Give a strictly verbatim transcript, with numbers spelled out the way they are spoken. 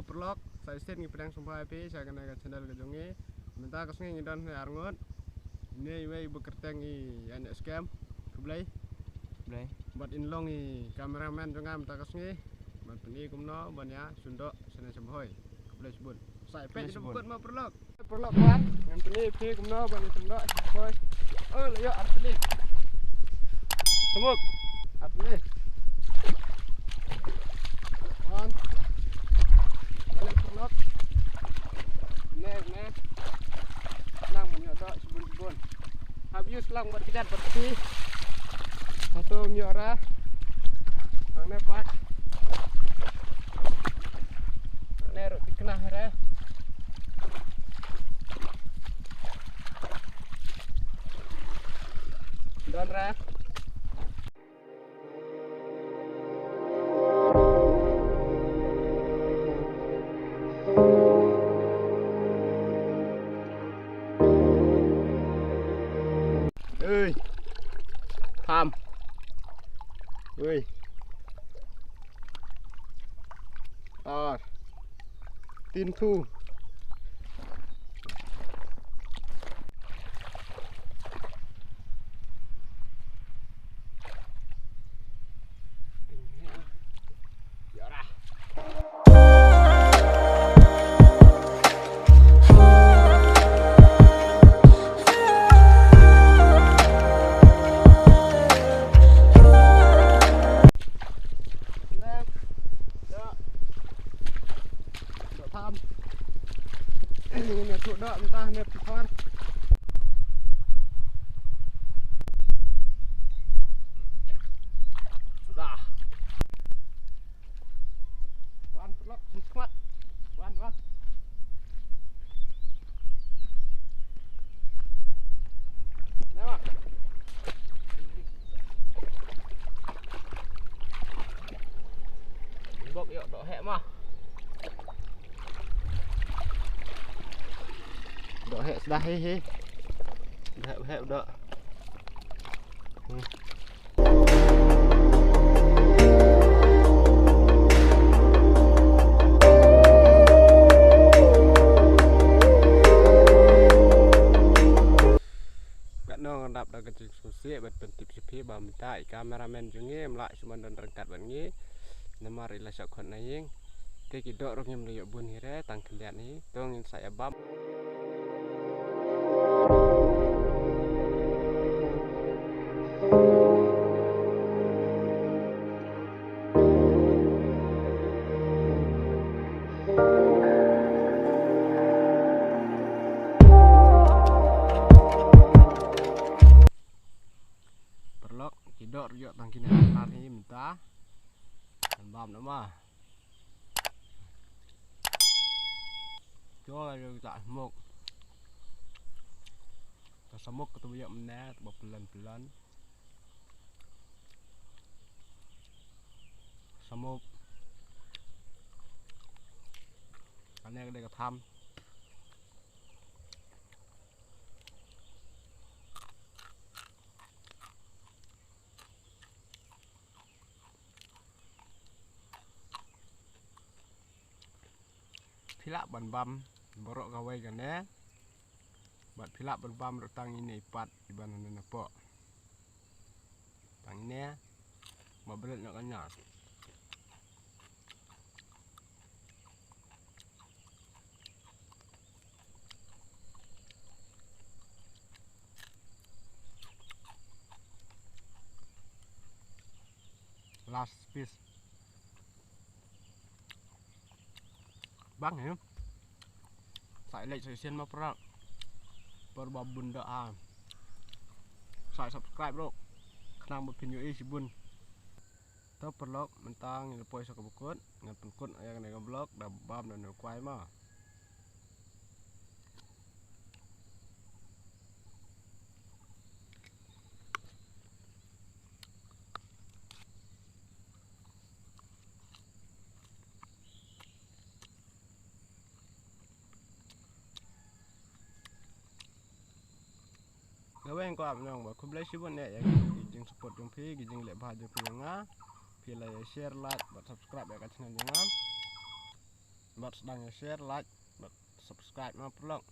Paralok, sa shisien ngi pdiang sngewbha ïa phi sha kane ka channel ka jong ngi. Mynta ka sngi ngi don ha Arngut. Ine iwei ba kyrteng i Ïainehskhem. Khublei. Khublei. Bad in long i cameraman jong nga mynta ka sngi. Ban pyni kumno ban ïa shun doh shane sha Bhoi. Khublei shibun. Sa ïa peit ïa u kut ma paralok. Paralok, ngan pyni ïa phi kumno ban ïa shun doh sha Bhoi. Oh, la ïoh artylli. Sumuk. Artylli. Wan. Wan, paralok. Ne, ne. Nang ban ïoh doh shibun shibun. Hap ïoh slang bad kjat bad phi. Hato ym ïoh re. Hangne pat. Hangne ruh thikna re. Don re. Ui. Tham. Ui. Ar. Tin thu. Doh tham. Ngin ïa tuh doh mynta ne pynkhor. Sudah. Wan, paralok, sngewbha khmat. Wan, wan. Bok ïoh doh heh ma. Doh heh sdah hi hi. Doh heh, heh doh. Hmm. Katno ngan dap da ka jingsngewsih ban pyntip sha phi ba mynta i cameraman jong ngi ym lah shuh ban don ryngkat bad ngi. Namar i la shah khot na ïing. Te ki doh ruh ngim da ïoh bun hi re tang khyndiat hi. To ngin sa ïa bam. Paralok, ki doh ruh ïoh tang kine ar hi mynta. Ngan bam noh ma. Jol aïu ta smoke. Ta smoke kata ba ïoh mynne ba pylon pylon. Smoke. Kane ka dei ka tham. Phi lah ban bam baroh kawei kane. Bad phi lah ban bam ruh tang ine i pat iba na napoh. Tang ine. Ba bret noh kane. Last piece. Bang hi. Sa ïa like sa ïa share ma paralok. Por ba bun da a. Sa subscribe ruh. Khnang ba phin ïohi shibun. To paralok, mynta ngi la poi sha kaba kut, ngan pynkut ïa kane ka vlog da bam da une u kwai ma. Nga weng ko ap nong ba khublei shibun ïa ki jingsupport jong phi, ki jingleh bha jong phi ïa nga. Phi la ïa share, like bad subscribe ïa ka channel jong nga. Bad sdang ïa share, like bad subscribe ma paralok.